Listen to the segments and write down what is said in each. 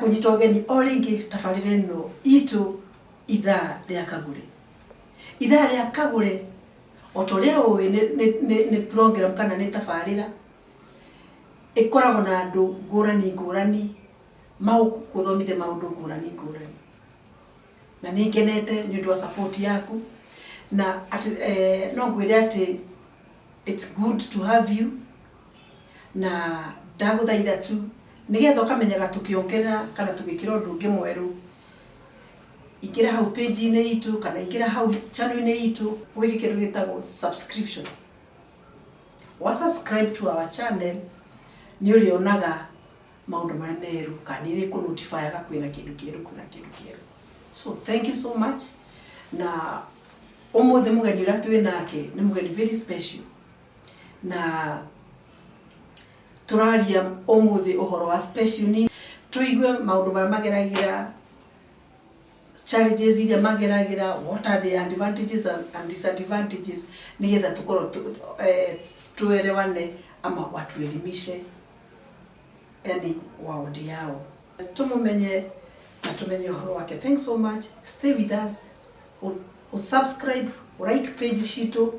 Ndakũnyita ũgeni o rĩngĩ tabarĩra ĩno itũ, Ithaa rĩa Kagũre. Ithaa rĩa Kagũre, o ta ũrĩa ũĩ, nĩ program kana nĩ tabarĩra ĩkoragwo na andũ ngũrani ngũrani magũkũthomithia maũndũ ngũrani ngũrani. Na nĩ ngenete nĩ ũndũ wa support yaku na atĩ no ngwĩre atĩ it's good to have you, na ndagũthaitha tu nĩgetha ũkamenyaga tũkĩongerera kana tũgĩkĩra ũndũ ũngĩ mwerũ, ingĩra hau page-inĩ itũ kana ingĩra hau channel-inĩ itũ, wĩke kĩndũ gĩtagwo subscription. Wa subscribe to our channel, nĩ ũrĩonaga maũndũ marĩa merũ kana nĩ ĩrĩkũ notifyaga kwĩna kĩndũ kĩerũ, kwĩna kĩndũ kĩerũ. So thank you so much. Na ũmũthĩ mũgeni ũrĩa twĩ nake nĩ mũgeni very special, na tũraria ũmũthĩ ũhoro wa special needs, tũigue maũndũ marĩa mageragĩra, challenges iria mageragĩra, what are the advantages and disadvantages, nĩgetha tũkorwo tuelewane ama watuelimishe, yani waondi yao tumumenye na tumenye ũhoro wake. Thanks so much. Stay with us, u subscribe, u like page citũ,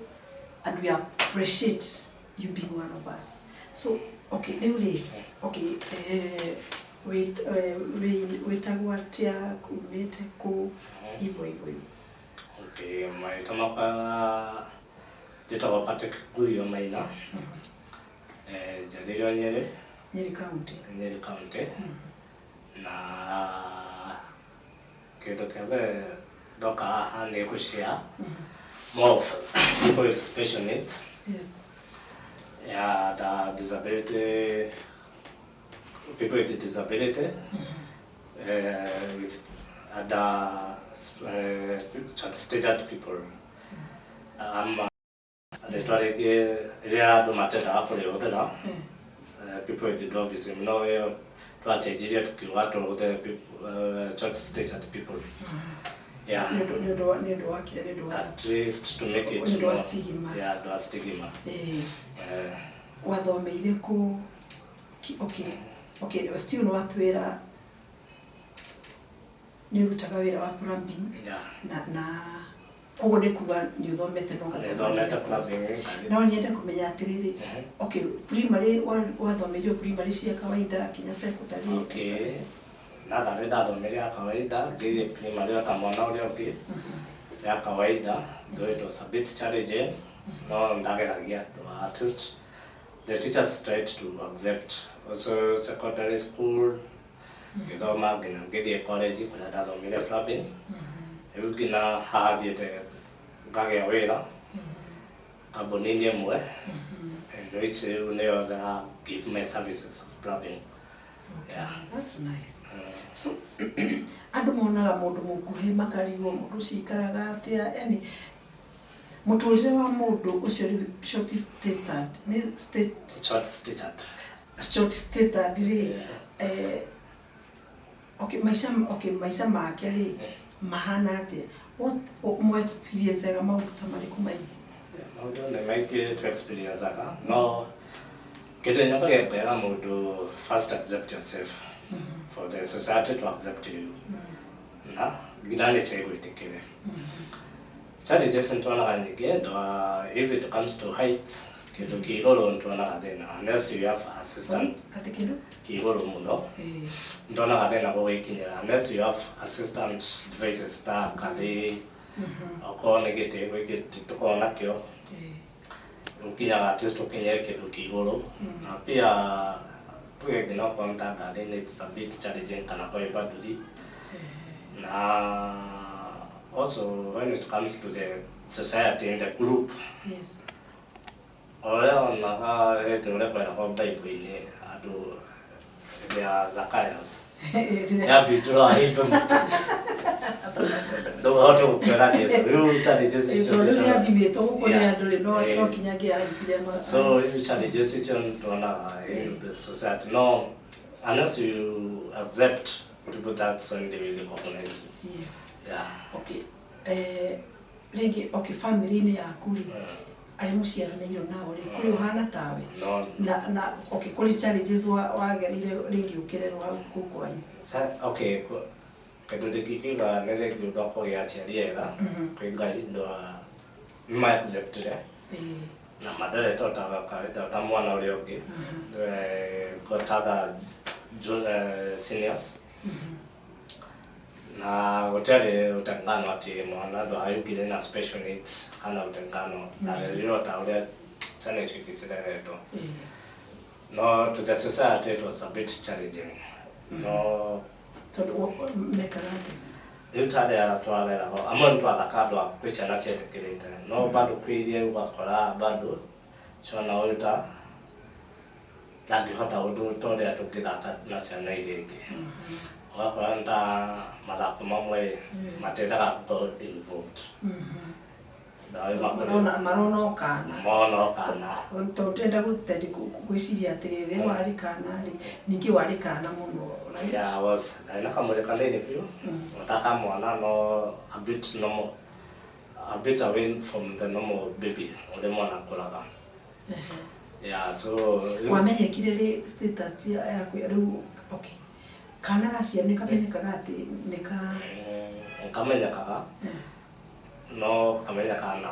and we appreciate you being one of us. So okay, rĩu rĩ, okay, wĩtagwo atĩa, umĩte kũ, ivo ivo ivo? Okay, marĩtwa makwa njĩtagwo Patrick Guyo Maina. Njiarĩirwo Nyĩrĩ. Nyĩrĩ County. Nyĩrĩ County. Na kĩndũ kĩa mbere ndoka haha nĩ gũ-share more of people with special needs. Yeah, the disability, people with disability, with other short statured people. Rĩtwa rĩngĩ rĩrĩa andũ matendaga kũrĩhũthĩra, people with dwarfism, no ĩyo twachenjirie tukiuga tũhũthĩre short statured people. Yeah. Nĩ ũndũ wa kĩrĩa, nĩ ũndũ wa At least to make it Nĩ ũndũ wa stigma. Yeah, ũndũ wa stigma. Wathomeire kũ? Okay, still nĩ watwĩra nĩ ũrutaga wĩra wa plumbing. Yeah. Na koguo nĩ kuga nĩ ũthomete no ũgathoma Nĩthomete nginya course. Plumbing. No nyende kũmenya atĩrĩrĩ, okay, primary wathomeire primary cia kawaida kinya secondary? Okay. Natharĩ ndathomire ya kawaida, ngĩthiĩ primary o ta mwana ũrĩa ũngĩ ya kawaida, though it was a bit challenging, no ndageragia. At least the teachers tried to accept. Also secondary school ngĩthoma nginya ngĩthiĩ college kũrĩa ndathomire plumbing. Rĩu nginya haha thiĩte ngagĩa wĩra kambuni-inĩ ĩmwe, and which rĩu nĩyo ndĩra give my services of plumbing. Okay, Yeah. that's nice. So andũ monaga mũndũ mũkuhĩ makarigwo mũndũ ũcio ikaraga atĩa, yani mũtũrĩre wa mũndũ ũcio rĩu short statured nĩ state Short statured. Short statured rĩ, okay, maica make rĩ mahana atĩa? What mo experience maũndũ ta marĩkũ maingĩ? Maũndũ nĩ maingĩ tu experience-aga, no kĩndũ nyambaga kwĩra mũndũ, first accept yourself for the society to accept you, na nginya nature ĩgwĩtĩkĩre. Challenges nĩtuonaga nyingĩ ndwa if it comes to height, kĩndũ kĩ igũrũ nĩtuonaga thĩna unless you have assistant. Atĩ kĩndũ? Kĩ igũrũ mũno nĩtuonaga thĩna gũgĩkinyĩra unless you have assistant devices ta ngathĩ, okorwo nĩ gĩtĩ, gwĩ gĩtĩ tũkoragwo nakĩo ũkinyaga at least ũkinye kĩndũ kĩ igũrũ. Na pia tuge nginya okorwo nĩ ta ngathĩ, it's a bit challenging, kana kũhaimba nduthi. Na also when it comes to the society in the group, ũrĩa onaga hĩndĩ ũrĩa kwĩragwo Bible-inĩ andũ hĩndĩ ya Zacchaeus yambindũra ahimbe mũtĩ ndũkahote gũkĩona Jesu. Rĩu challenges icio Tondũ nĩcio- nĩ athimĩtwo gũkũ nĩ andũ rĩ, no no kinya angĩahaicire So rĩu challenges icio nĩtuonaga in the society, no unless you accept people, that's when they will recognize you. Yeah. Okay, rĩngĩ, okay, family-inĩ yaku rĩ, Arĩa mũciaranĩirwo nao rĩ, kũrĩ ũhana tawe? No. Na okay, kũrĩ challenges wagereire rĩngĩ ũkĩrerwo hau kũu kwanyu? Okay, kĩndũ ndĩngikiuga nĩ thengiũ ũndũ wa kũgĩa aciari ega kwĩ Ngai ndwa nĩ acceptire na manderete o ta kawaida ta mwana ũrĩa ũngĩ. Got other seniors na gũtiarĩ ũtengano atĩ mwana ndwayugire na special needs kana ũtengano, ndarerirwo ta ũrĩa ciana icio ingĩ cireretwo. No to the society it was a bit challenging, no. Tondũ mekaga atĩa? Rĩu tarĩa twareragwo amwe nĩ twathaka andũ a kwĩ ciana cietĩkĩrĩte, no bado kwĩ iria ũgakora bado ciona ũyũ ta ndangĩhota ũndũ ta ũrĩa tũngĩthaka na ciana iria ingĩ. Ũgakora nĩ ta mathako mamwe matiendaga go involved. Marona o kana. Mona o kana. Tondũ ndĩrenda gũtendi gwĩciria atĩrĩrĩ, rĩrĩa warĩ kana rĩ, ningĩ warĩ kana mũno, right? Yeah, I was na kamwĩrĩ kanini biũ, gũtaka mwana, no a bit normal, a bit away from the normal baby ũrĩa mwana akũraga. Yeah, so Wamenyekire rĩ status yaku rĩu? Okay, kana gaciarwo nĩ kamenyekaga atĩ nĩ ka Kamenyekaga, no kamenyekaga na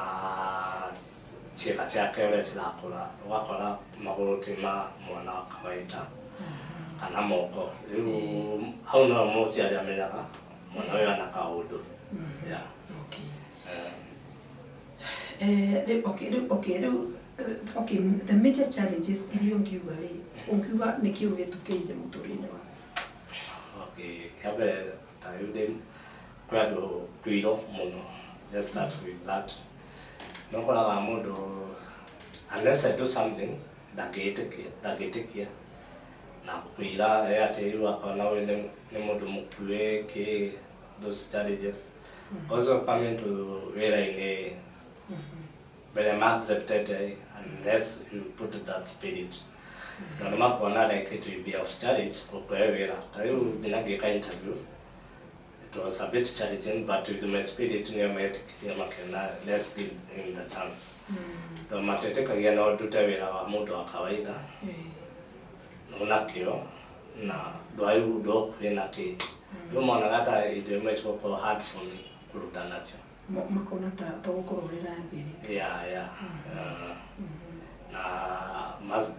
ciĩga ciake ũrĩa cirakũra. Ũgakora magũrũ ti ma mwana wa kawaida kana moko. Rĩu hau no mũciari amenyaga mwana ũyũ ana kaũndũ, yeah. Okay. Rĩu okay, rĩu okay, rĩu okay, the major challenges iria ũngiuga rĩ, ũngiuga nĩkĩ ũhĩtũkĩire mũtũrĩre-inĩ waku? Okay, kĩa mbere ta rĩu ndĩ kwĩ andũ kwĩirwo mũno. Let's start with that. No ũkoraga mũndũ, unless I do something, ndangĩĩtĩkia, ndangĩtĩkia na kwĩra atĩ rĩu akona ũyũ nĩ mũndũ mũkuĩ kĩ. Those challenges also coming to wĩra-inĩ mbere ma accepted, unless you put that spirit na nĩ makuona like it will be of challenge gũkũhe wĩra. Ta rĩu nginya ngĩka interview it was a bit challenging, but with my spirit nĩo metĩkirie makĩona let's give him the chance. Tondũ matetĩkagia no ndute wĩra wa mũndũ wa kawaida una kĩo na ndwai ndũkuĩ na kĩ. Rĩu monaga ta indo imwe cigũkorwo hard for me kũruta nacio. Makona ta gũkorwo ũrĩ liability. Yeah. Na mas,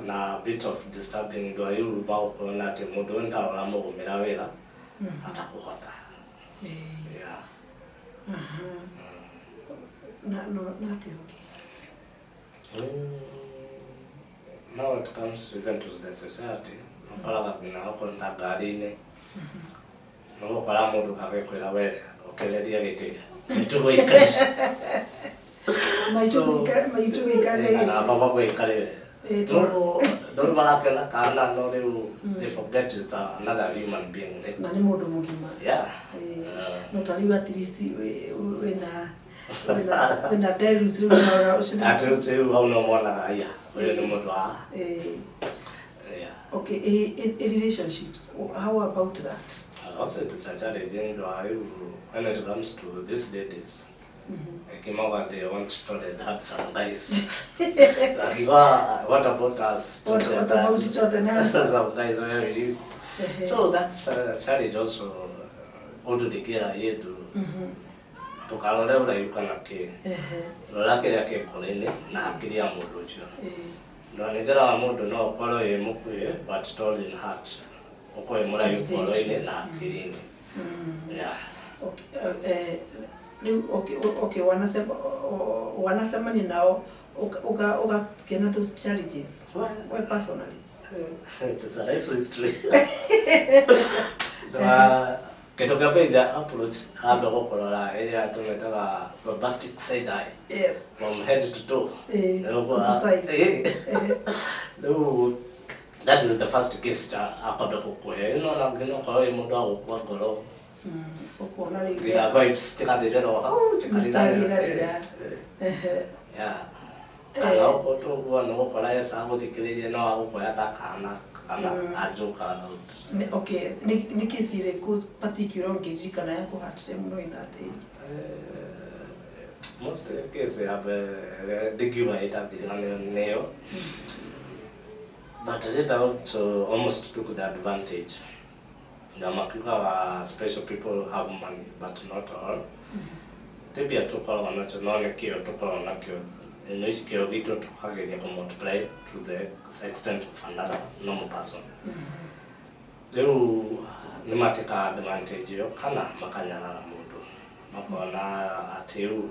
na bit of disturbing ndwai rĩu magũkorwo atĩ mũndũ ũyũ nĩ ta ũramũgũmĩra wĩra atakũhota. Yeah. Na no na atĩa ũngĩ? Now it comes even to the society. Ũkoraga nginya okorwo nĩ ta ngari-inĩ no ũgũkora mũndũ kagĩkwĩra we ũkĩrĩrie gĩtĩ nĩtũgũikarĩre. Maitũ maitũ gũikarĩre kana gĩtĩ. Baba gũikarĩre. Ndũrĩ marakena kana no rĩu they forget it's another human being. Na nĩ mũndũ mũgima. Yeah. No ta rĩu at least wĩna Delus rĩu nĩwona ũcio At least rĩu hau no monaga iya ũyũ nĩ mũndũ wa yeah. Okay, relationships, how about that? Also it's a challenge rĩu when it comes to these ladies. Kimauga they want tall and handsome guys. Like, what about us? What about each other and handsome? Some guys where we live. So that's a challenge also. Ũndũ ndĩkĩra yetu ndũkarore ũraihu kana kĩ, rora kĩrĩa kĩ ngoro-inĩ na hakiri ya mũndũ ũcio. No nĩ njũraga mũndũ no ũkorwo wĩ mũkuhĩ but tall in heart, ũkorwo wĩ mũraihu ngoro-inĩ na hakiri-inĩ. Yeah. Okay, rĩu okay, wanacemania nao ũgakĩona those challenges we personally? It's a life history. Na kĩndũ kĩa mbere approach amba gũkũrora ĩrĩa tũmĩtaga bombastic side eye from head to toe. Kuku size. Rĩu that is the first gesture akwamba gũkũhe. Ĩno na nginya okorwo wĩ mũndũ wa gũkua ngoro, Ũkuona rĩu nginya vibes cikathirĩra hau. Mistari Cikathirĩra. ĩgathira. Yeah. Kana ũkorwo tũguo nĩ gũkora esa gũthikĩrĩria no agũkoya ta kana kana anjũka. Okay, nĩ case ĩrĩkũ particular ũngĩririkana ya kũhatire mũno in that area? Most case ya ndingiuga ĩtangĩriganĩrwo nĩyo, but later also almost took the advantage na makiugaga special people have money, but not all. Ti mbia tũkoragwo nacio, no nĩ kĩo tũkoragwo nakĩo, in which kĩo gitũ tũkageria kũ multiply to the extent of another normal person. Rĩu nĩ matĩkaga advantage ĩyo kana makanyarara mũndũ, makona atĩ rĩu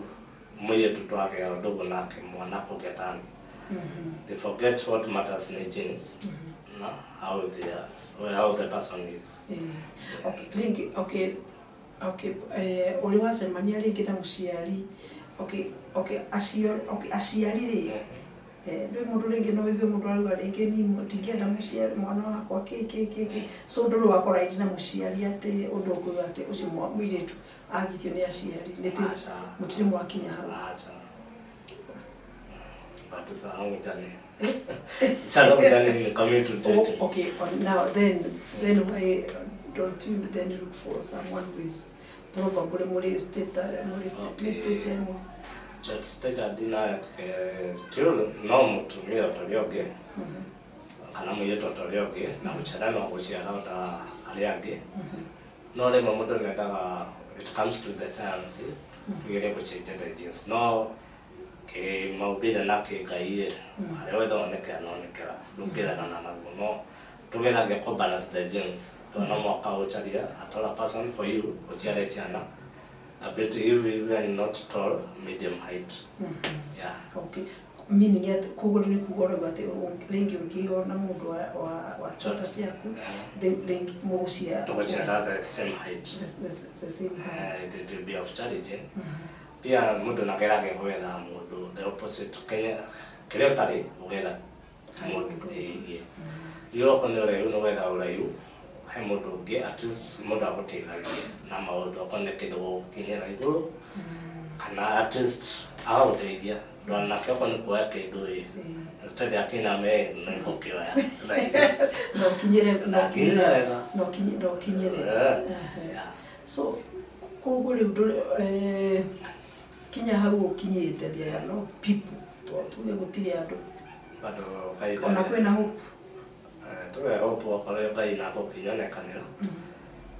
mũirĩtu twagĩa ndũgũ nake mwana kũgetani. They forget what matters nĩ genes na how they are, well, how the person is. Okay, rĩngĩ, okay, ũrĩ wacemania rĩngĩ na mũciari, okay, acio, okay, aciari rĩ, ndũĩ mũndũ rĩngĩ no ũigue mũndũ arauga rĩngĩ ni ndingĩenda mũciari mwana wakwa kĩ kĩ kĩ kĩ, so ndũrĩ wakora rĩngĩ na mũciari atĩ ũndũ ũkũigua atĩ ũcio mũirĩtu agirio nĩ aciari nĩ Aca. Mũtirĩ mwakinya hau? Acha. But it's a long journey. It's a long journey in coming to dating. Oh, okay, now then why don't you then look for someone who is probably muri state muri state ĩmwe? Stage adina tiũ no mũtumia ta ũrĩa ũngĩ kana mũirĩtu ta ũrĩa ũngĩ, na gũciara no gũciara o ta arĩa angĩ, no rĩmwe mũndũ nĩendaga, it comes to the science, tugerie gũcenjia the genes, no kĩmaumbĩre na kĩngai harĩa wetha onekera no onekera ndũngĩregana naguo, no tũgeragia kũ balance the genes. No mwaka ũcarie a taller person for you ũciare ciana a bit, if even not tall, medium height, yeah. Okay, meaning atĩ koguo nĩ kuga ũrauga atĩ rĩngĩ ũngĩona mũndũ wa status yaku, rĩngĩ mũgũciara Tũgũciara the same height. The same height. It will be of challenging. Pia mũndũ nageragia gwetha mũndũ the opposite, Kenya kĩrĩa ũtarĩ ũgetha harĩ mũndũ mũndũ ũngĩ. Ĩĩ, iyo okorwo nĩ ũraihu nĩ gwetha ũraihu he mũndũ ũngĩ, at least mũndũ agũteithagie na maũndũ, okorwo nĩ kĩndũ gũkinyĩra igũrũ kana at least agagũteithia ndwanake, okorwo nĩ kuoya kĩndũ ĩ, instead ya kĩname nĩ gũkĩoya. No ũkinyĩre, no Kinyĩra ũkinyĩre wega. No ũkinyĩre, no ũkinyĩre. Yeah. So koguo rĩu ndũrĩ kinya hau ũkinyĩte, there are no people, tuge gũtirĩ andũ Bado kahinda ona kwĩna hope? Tuge hope, okorwo Ngai nakũkinyonekanĩra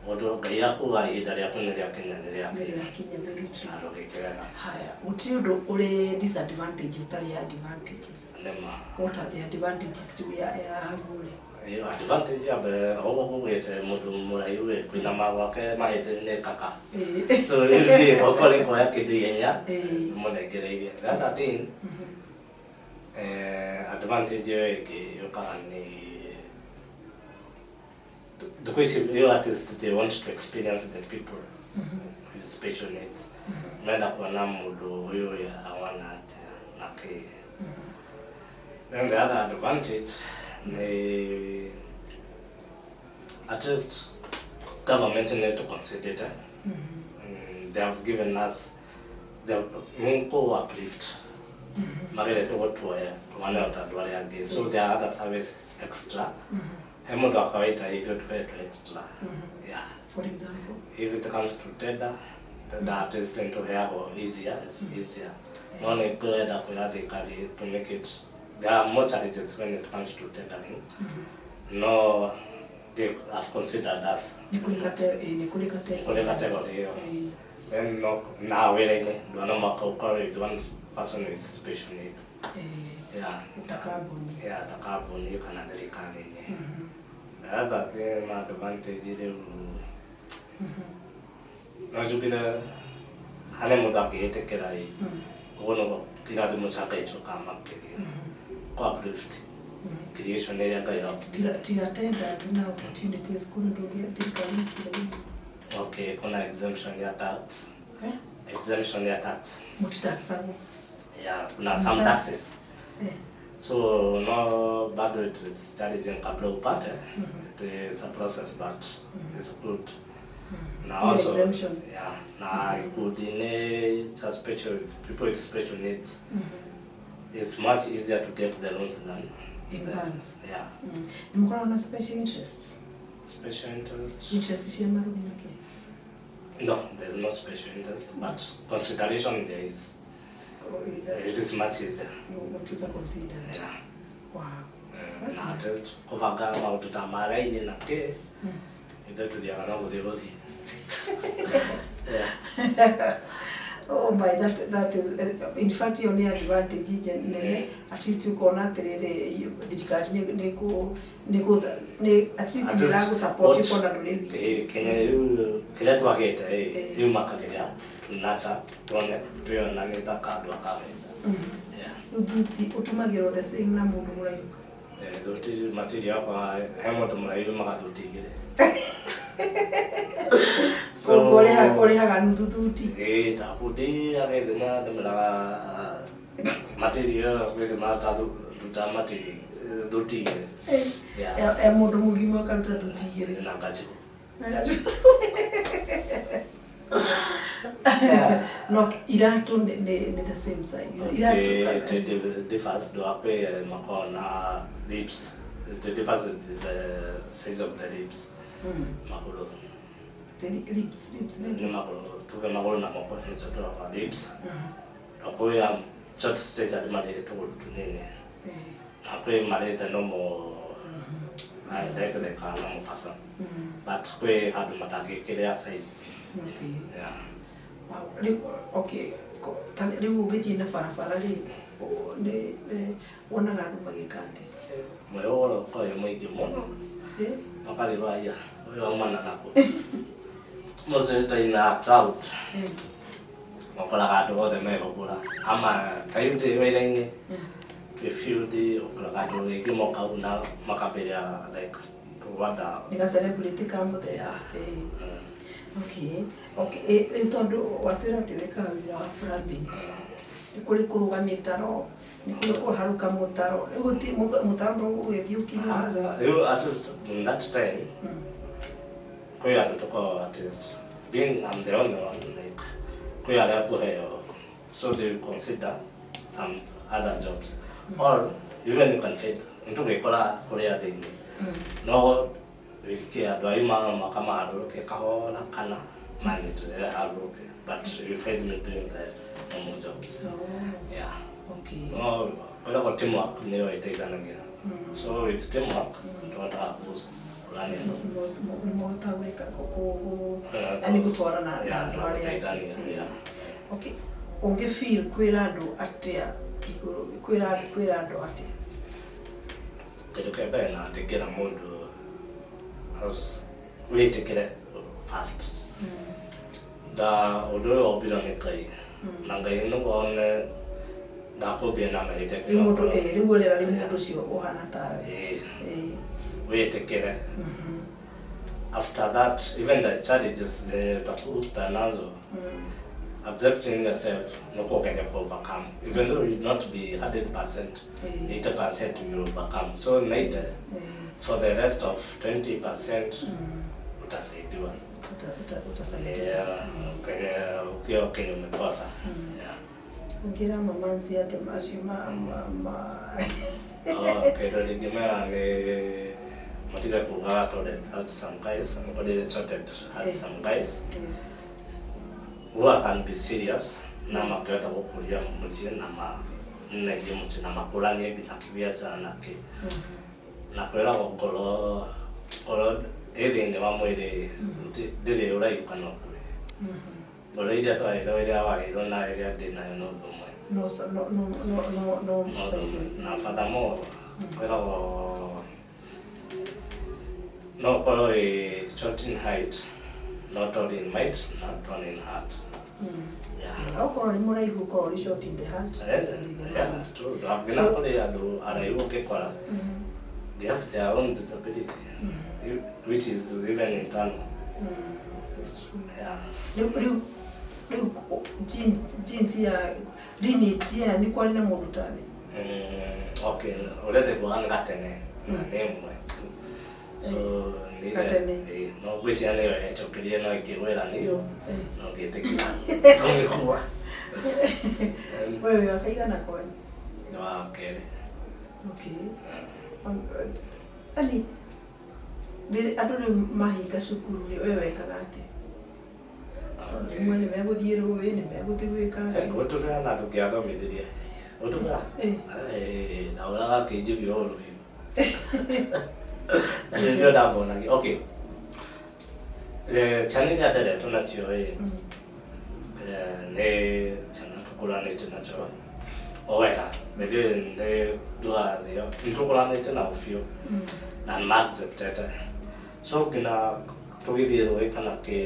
mũndũ, Ngai akuga ihinda rĩaku nĩ rĩakinya, nĩ nĩ rĩakinya. Rĩakinya, very true. Na ndũngĩkĩrega. Haya, gũtirĩ ũndũ ũrĩ disadvantage ũtarĩ advantages. Nĩma. What are the advantages rĩu ya hau ũrĩ? Ĩyo advantage ya mbere, ũguo kugĩte mũndũ mũraihu ĩ kũinama gwake mahĩndĩ nĩ kaka, so rĩu okorwo nĩ kuoya kĩndũ ihenya, mũnengereirie. The other thing, advantage ĩyo ĩngĩ yũkaga nĩ thikũ ici ĩyo at least they want to experience the people with special needs, menda kuona mũndũ ũyũ ĩ awana atĩa na kĩ. Then the other advantage nĩ at least government nĩ to consider. They have given us the nũkũ uplift magerete gũtuoya tũgane ota andũ arĩa angĩ, so there are other services extra he mũndũ wa kawaida, ithuĩ tuhetwo extra, yeah. For example? If it comes to tender, at least nĩtũheagwo easier, it's easier, no nĩ ngwenda kwĩra thirikari to make it, there are more challenges when it comes to tendering, no they have considered us. Nĩ kũrĩ nĩ kũrĩ category. Kũrĩ category ĩyo. Then no na wĩra-inĩ ndwana mwaka ũkorwo with one person with special need. Yeah. Ta kambuni. Yeah, ta kambuni kana thirikari-inĩ. The other thing, advantage rĩu no njugire harĩ mũndũ angĩhĩtĩkĩra ĩ, ũguo nĩguo kĩrathimo kĩa Ngai gĩũkaga makĩria kwa uplift creation ĩrĩa Ngai Tiga tenders na opportunities, kũrĩ ũndũ ũngĩ thirikari ĩkĩra? Okay, kuna exemption ya tax. Eh? Exemption ya tax. Mũtitaxagwo? Yeah, kuna some taxes. So no, bado it is challenging kabla upate. It is a process, but it's good na Hiyo also exemption. Yeah, na ikundi-inĩ cha special people with special needs, it's much easier to get the loans than In banks. Yeah. Nĩ mũkoragwo na special interests? Special interest? Interest cia marũni na kĩ? No, there's no special interest, but consideration there is. It is much easier. Gũtuĩka considered. Yeah. Wow. Na That's at least kũbanga maũndũ ta ma raini na kĩ, ithuĩ tũthiaga no gũthiĩ gũthiĩ. Yeah. Oh my, that is, in fact ĩyo nĩ advantage nene, at least ũkona atĩrĩrĩ, thirikari nĩ at least At least nĩ ĩragũ support, ũkona ndũrĩ wiki. Kenya rĩu kĩrĩa twagĩte ĩ, Eh. rĩu makageria tunacha tuone twĩonanie ta kandũ a kawaida. Yeah. Rĩu thuti ũtumagĩrwo the same na mũndũ mũraihu? Thuti material yakwa, he mũndũ mũraihu umaga thuti igĩrĩ. Koguo ũrĩhaga nuthu thuti. Ĩĩ, ta bundi agĩthima ndĩmwĩraga material agĩthima ta ruta material thuti igĩrĩ. Yeah. E mũndũ mũgima ũkaruta thuti igĩrĩ? Na ngachukua. Na gacu- No iratũ nĩ the same size iratũ? It differs do akwe makona lips. It differs with the size of the lips. Maguru. The lips nĩ Ni maguru. Tuge maguru na moko ni choto wa lips. Akwe am short stage adi mari tuguru tunini. Akwe mari the normal, I like the kind normal person. But kwe hadu matangĩkĩrĩa size. Okay. Yeah. Wow. Rĩu okay, ta rĩu ũgĩthiĩ na barabara rĩ, nĩ wonaga andũ magĩka atĩa? Mwĩhũro ũkoragwo wĩ mũingĩ mũno. Eh? Makarĩrwo aya ũyũ aumana nakũ most of the time na crowd, ũkoraga andũ othe mehũgũra ama ta rĩu ndĩ wĩra-inĩ, twĩ field, ũkoraga andũ rĩngĩ moka hau na makambĩrĩria like to wonder. Nĩ ga celebrity ka mũthemba. Yeah. Okay, rĩu tondũ watwĩra atĩ wĩkaga wĩra wa plumbing, nĩ kũrĩ kũrũga mĩtaro, nĩ kũrĩ kũharũka mũtaro, rĩu mũtaro ndũgũgĩthiĩ ũkinyua? Rĩu at least in that time kwĩ andũ tũkoragwo, at least being I'm the only one, like kwĩ arĩa ngũheo, so they consider some other jobs or even you can fit nĩtũgĩkora kũrĩa thĩinĩ no wĩthikie andũ aima mwaka maharũrũke kahora kana manĩtũrere harũrũke, but you find me doing the normal jobs. Oh, yeah. Okay. No kwĩragwo teamwork nĩyo ĩteithanagia, so with teamwork tũhotaga kũrania. Nĩ mũhotaga gwĩka yani gũtwarana na andũ arĩa gũteithania. angĩ. Yeah. Okay, ũngĩ feel kwĩra andũ atĩa igũrũ, kwĩra andũ atĩa? Kĩndũ kĩa mbere na ndingĩra mũndũ wĩtĩkĩre first nda ũndũ ũyũ wombirwo nĩ Ngai, na Ngai nĩguo one ndakũmbire na mahĩtia. Rĩu mũndũ, rĩu ũrera rĩu mũndũ ũcio ũhana tawe. Wĩtĩkĩre. After that, even the challenges utakuta nazo, accepting yourself nĩkuogeria ku overcome, even though you not be 100%, 80% you overcome, so 90 for the rest of 20% utasaidiwa. Utasaidia. Yeah, kwenye ukiwa kenye umekosa. Yeah. Ũngĩra mamanzi atĩ macio ma Oh, kĩndũ ndingĩmera nĩ matige kuga tondũ had some guys nobody started had some guys who can be serious na makĩhota gũkũria mũciĩ na manegie mũciĩ na makũranie nginya kĩbiacara na kĩ na kwĩragwo ngoro ĩ thĩinĩ wa mwĩrĩ, ndĩrĩ ũraihu kana ũkuhĩ. Ngoro iria twaheirwo, ĩrĩa waheirwo na ĩrĩa ndĩ nayo no ũndũ ũmwe. No no no no no no No size. ũndũ ũmwe. Na furthermore kwĩragwo no ũkorwo wĩ short in height, not tall in mind, not tall in heart. Yeah. Na okorwo nĩ mũraihu, ũkorwo ũrĩ short in the heart than in the Yeah, mind. true. Nginya kũrĩ andũ araihu ũngĩkora they have their own disability, which is even internal. That's true. Yeah. Rĩu jeans ya lineage ya nĩ kwarĩ na mũndũ tawe? Okay, ũrĩa ndĩkuaga nĩ gatene na nĩ ĩmwe tu. So nĩ Gatene. Ĩĩ, no ngwĩciria nĩyo yacokirie no ĩkĩgwĩra nĩyo no ngĩtĩkĩra no ngĩkua. We wĩ wa kaigana kwanyu? Nĩ wa kerĩ. Okay. Ani rĩrĩ andũ rĩu mahinga cukuru rĩ, we wekaga atĩa? Tondũ rĩmwe nĩ megũthiĩ rũĩ, nĩ megũthiĩ gwĩka atĩ. Gũtũbĩra na ndũngĩathomithirie gũtũbĩra ndaũraga kĩnjibio ũru biũ na nĩrĩo ndamonagia. Okay, ciana iria nderetwo nacio ĩ, nĩ ciana tũkũranĩte nacio o wega. Mĩthiĩ nĩ ndugaga nĩ tũkũranĩte nao biũ na nĩ ma-acceptete, so nginya tũgĩthiĩ rũĩ kana kĩ,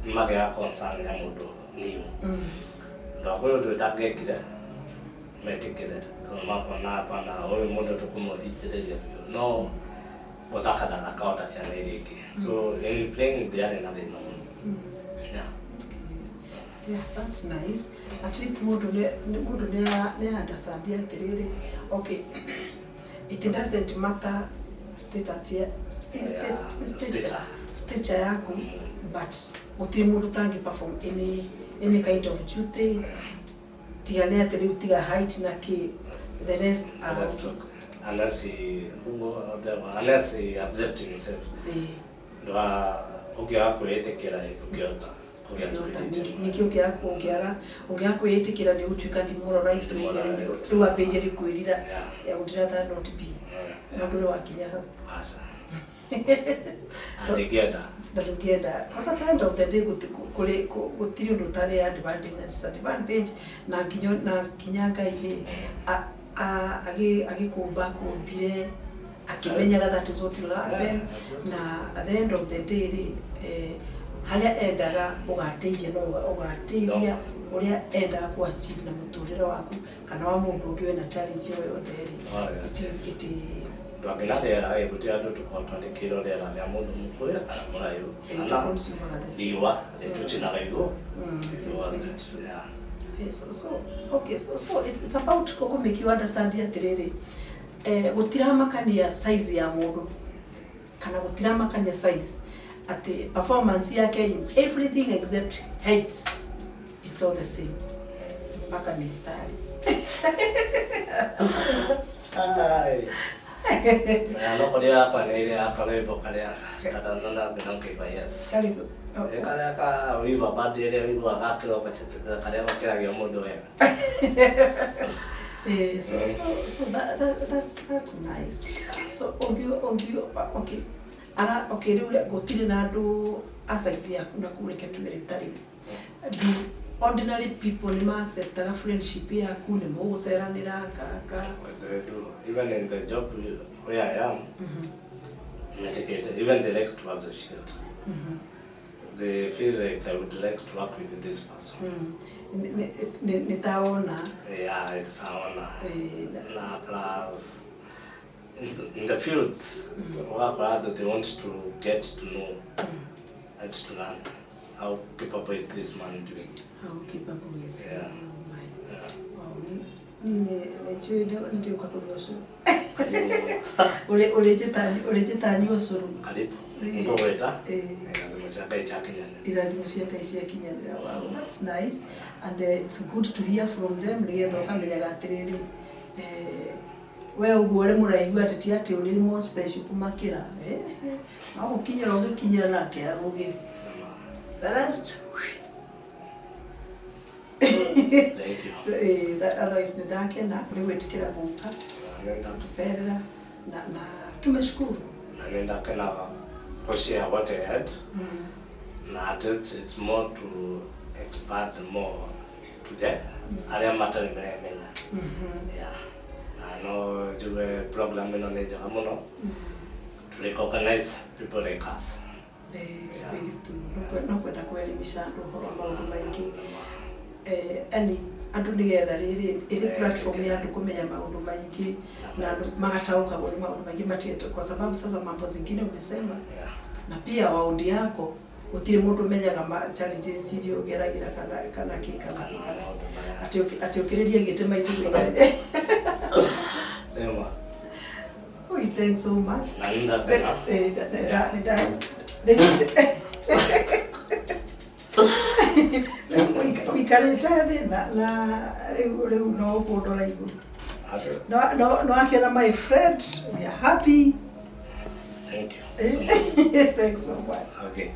nĩ magĩaga concern ya mũndũ new. Ndwakwĩ ũndũ ũtangĩekire metĩkĩre, tondũ makona hapana, ũyũ mũndũ tũkũmũhingĩrĩria biũ, no gũthaka ndathaka o ta ciana iria ingĩ, so in playing ndiarĩ na thĩna mũno, yeah. Yeah, that's nice. At least mũndũ nĩ understand atĩrĩrĩ, okay, it doesn't matter status ya stature. Stature yaku, but gũtirĩ mũndũ ũtangĩ perform any kind of duty, tiga nĩ atĩ rĩu tiga height na kĩ, the rest are The rest okay. Unless he unless he accept himself. Ndwa ũngĩaga kwĩĩtĩkĩra, ndũngĩhota kũgĩa spirit. Nĩkĩ ũngĩaga kwĩĩtĩkĩra, nĩ ũtuĩka demoralized. Demoralized. Rĩu ambĩrĩrie rĩu kwĩrira. I would rather not be mũndũ ũrĩa wakinya hau. Aca, ndingĩenda. Na ndũngĩenda, because at the end of the day gũtirĩ ũndũ ũtarĩ advantage na disadvantage, na nginya Ngai rĩ, agĩkũmba akũmbire akĩmenyaga that is what will happen. Yeah, na at the end of the day rĩ, harĩa endaga ũgateithia, no ũgateithia ũrĩa endaga ku achieve na mũtũrĩre waku kana wa mũndũ ũngĩ wĩna challenge o yothe rĩ, it is it Ndwangĩna rĩera ĩ, gũtirĩ andũ tũkoragwo twandĩkĩirwo rĩera rĩa mũndũ mũkuhĩ kana mũraihu it kana consumaga the same. Riũa rĩtũcinaga ithuo. It is very true. Hey, so okay, so it's about kũkũ make you understand atĩrĩrĩ, gũtiramakania size ya mũndũ kana gũtiramakania size, atĩ performance yake in everything except height, it's all the same mpaka mistari. Ai. Na no kũrĩa yakwa nĩ ĩrĩa ya karwĩmbo karĩa katanona ngĩna ngĩigua yes. Karibu. Oh, Nĩ karĩa ka Wiva Band ĩrĩa ũiguaga kĩroko karĩa gokĩragia mũndũ wega. So that's nice. So ũngĩ okay, ara okay, rĩu gũtirĩ na andũ a size yaku na kũu, reke tuge rĩu ta rĩu do ordinary people nĩ ma-acceptaga friendship yaku, nĩ mũgũceranĩra kaka? What do I do? Even in the job where I am, metĩkĩte, even they like to associate. They feel like I would like to work with this person. Nĩ taona. Yeah, it's an honor. Na plus in the fields, ũgakora andũ they want to get to know and to learn how capable is this man doing. How capable is oh my. Wow, ni nĩ njũĩ nĩ ndĩũka kũnyua cũrũ. Ũrĩnjĩta nyua cũrũ. Karibu. Ngũgwĩta. Irathimo cia Ngai ciakinyanĩra. Irathimo cia Ngai ciakinyanĩra. Wow, that's nice, and it's good to hear from them, nĩgetha ũkamenyaga atĩrĩrĩ, we ũguo ũrĩ mũraihu atĩ ti atĩ ũrĩ more special kũmakĩra, no gũkinyĩra ũgĩkinyĩra nake arũgĩ the rest. Thank you. Otherwise nĩ ndakena nĩ gwĩtĩkĩra gũka tũcerera na tumeshukuru. Na nĩ ndakena kũshare what I had. Na at least it's more to expand more to the arĩa matarĩ maremenya. Yeah. Na no njuge program ĩno nĩ njega mũno to recognize people like us. It's very true. No kwenda kwelimisha andũ ũhoro wa maũndũ maingĩ, yani andũ nĩgetha rĩrĩ ĩrĩ platform ya andũ kũmenya maũndũ maingĩ na andũ magataũkagwo nĩ maũndũ maingĩ matiete, kwa sababu sasa mambo zingine umesema na pia waũndi yako gũtirĩ mũndũ ũmenyaga ma challenges iria ũgeragĩra kana kĩ kana kĩ kana Maũndũ maya. Atĩ ũkĩrĩria gĩtĩ maitũ gwĩka. Nĩma. We thanks so much. Na nĩ ndakena. Ũikarĩte thĩ na rĩu no ũkũndora igũrũ. Andũ- No akĩona, my friend, we are happy. Thank you so much. Thanks so much. Okay.